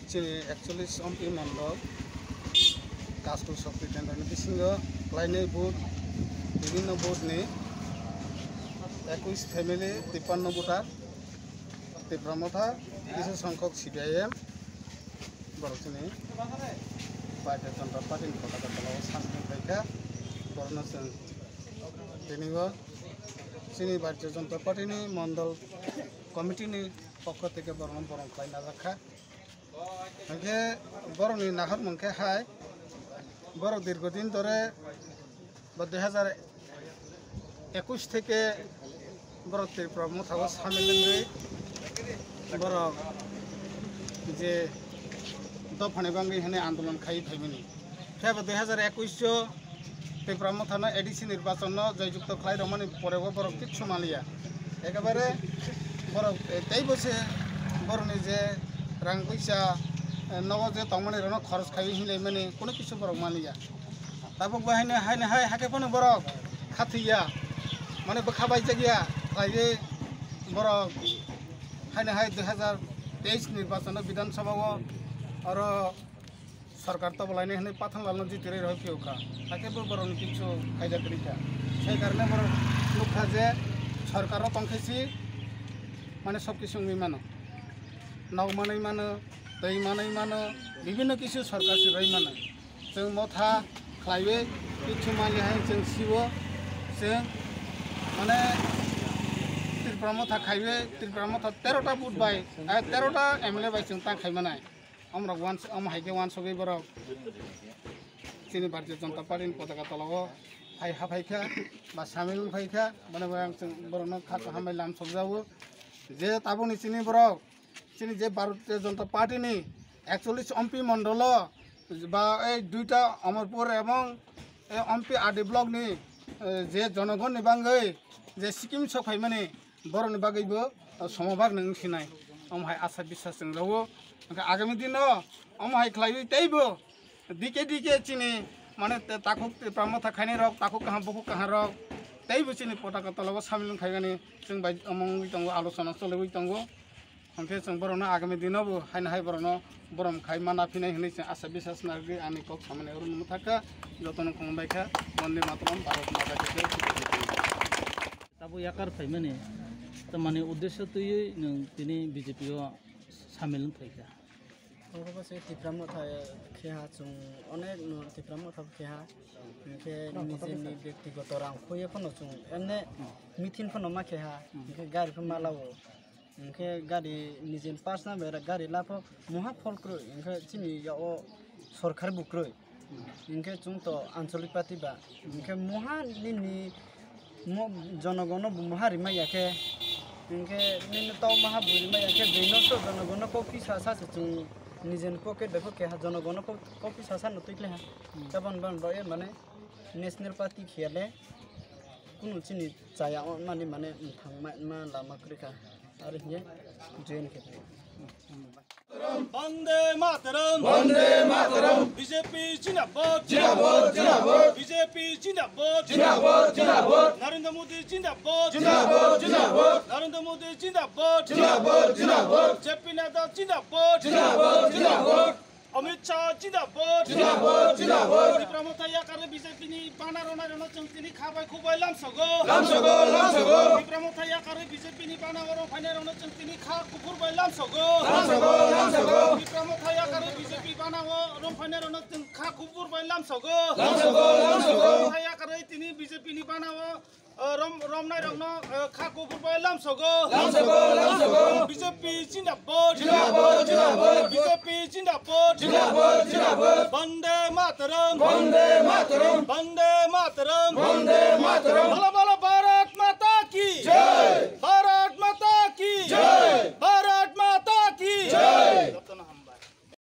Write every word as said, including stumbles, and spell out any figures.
Chini ekchollish ompi mondol Kashmir Shakti Kendra ni bisingo klainai booth, bibhinno booth ni ekush family, tippanno voter, Tipra Motha, kisu songkhok C P I M, borok chini Bharatiya Janata Party ni potaka tolao samung khaikha, borokno chwng tini o chini Bharatiya Janata Party ni mondol committee ni pokho theke borokno borom khlai najakha. Hingke borokni naharmung khe hai, borok dirgodin dore ba dui hajar ekush theke borok Tipra Motha o samil wngwi borok je dophani bangwi hwnwi andolon khai phaimani. Phiya bo dui hajar ekush o Tipra Motha no A D C nirbachon no joyjukto khlai rwmani pore bo borok kichu manliya. Ekebare borok, eh, teibo se borokni je rang puisa, eh, nogo je tongmani rokno khoros khaiwi hinlaimani kuno kisu borok manliya. Tabuk bo haino, haino hai hake phano borok khathiya, mane bwkha baijakya khlaiwi borok haino hai dui hajar teis nirbachon o Bidhan Sabha o oro sorkar tobolaini hwnwi Pathanlalno jitirwi rohor phiyokha, hakhe bo borokni kichu khaijak rikha. Sai karone borok nukha je sorkaro tongkhe si, mane, sob kisu wngwi mano, nok manwi mano, twi manwi mano, bibhinno kisu sorkar si rwi mano. Chwng motha khlaiwi kichu manli hai chwng sio, chwng, mane, Tripura Motha khaiwi, Tripura Motha terota booth bai, eh, terota M L A bai chwng tang khai manai. Omrok wans-, omo hai khe wansugwi borok chini Bharatiya Janata Party ni potaka tola o hai haphai kha ba samil wng phai kha, boni bagwi ang chwng borokno kha kaham bai lam sokjago je tabukni chini borok chini je Bharatiya Janata Party ni ekchollish M P mondolo ba ei duita Amarpur ebong ei M P R D block ni, eh, je jonogonni bangwi je scheme sok phaimani, borokni bagwibo somobak nang sinai. Omo hai asa biswas chwng rwo. Hwnkhe agami dino omo hai khlaiwi teibo dike dike chini, mane, te-, takhuk Tipra Motha khainai rok, takhuk kaham, bukhuk kaham rok teibo chini potaka tola o samil wng khaimani chwng bai omo wngwi tongo, alochona choliwi tongo. Hwnkhe chwng borokno agami dino bo haino hai borokno borom khai mana phinai hwnwi chwng asa biswas narwgwi ani kok samani oro nungwi thangkha. Jotono khulumbai kha. Bande Mataram, Bharat Mata ki jai. Tabuk yakar phaimani, tamani uddesho twiwi nwng tini B J P o samil wng phaikha? Abo se Tipra Motha kheha, chwng onek no Tipra Motha kheha, hwnkhe nijeni byaktigoto rang khuye phano chwng emne meeting phano ma kheha, hwnkhe gari phano ma lawo, hwnkhe gari nijeni personal bai gari lapho muha phol kwrwi, hwnkhe chini yago sorkar bo kwrwi. Hwnkhe chwng to ancholic party ba. Hwnkhe muha nini mo-, jonogono bo muha rimaya khe. Hwnkhe nini to muha bo rimaya khe, bini to jonogono kok pisa sa se chwng nijeni pocket bai khe ha jonogono kok, kok pisa sa no twi khlai ha. Hmm. Tabon ban ba e mane national party khiyale kunu chini chaya o mani mane thangma ma lama kwrwi kha. Ari hiye join khe. Bande Mataram! Bande Mataram! B J P Jindabad! Jindabad! Jindabad! B J P Jindabad! Jindabad! Jindabad! Narendra Modi Jindabad! Jindabad! Jindabad! Narendra Modi Jindabad! Jindabad! Jindabad! J P Nadda Jindabad! Jindabad! Jindabad! Amit Shah Jindabad! Jindabad! Jindabad! Tipra Motha yakarwi B J P ni bana rwnai rokno chwng tini kha bai khuk bai lamsogo. Lamsogo, lamsogo. Tipra Motha yakarwi B J P ni bana o rwng phainai rokno chwng tini kha kuphur bai lamsogo. Lamsogo, lamsogo. Tipra Motha yakarwi B J P bana o rwng phainai rokno chwng kha kuphur bai lamsogo. Lamsogo, lamsogo. Tipra Motha yakarwi tini B J P ni bana o, eh, rom-, romnai rokno, eh, kha kuphur bai lamsogo. Lamsogo, lamsogo. B J P Jindabad! Jindabad! Jindabad! B J P Jindabad! Jindabad! Jindabad! Bande Mataram! Bande Mataram! Bande Mataram! Bande Mataram!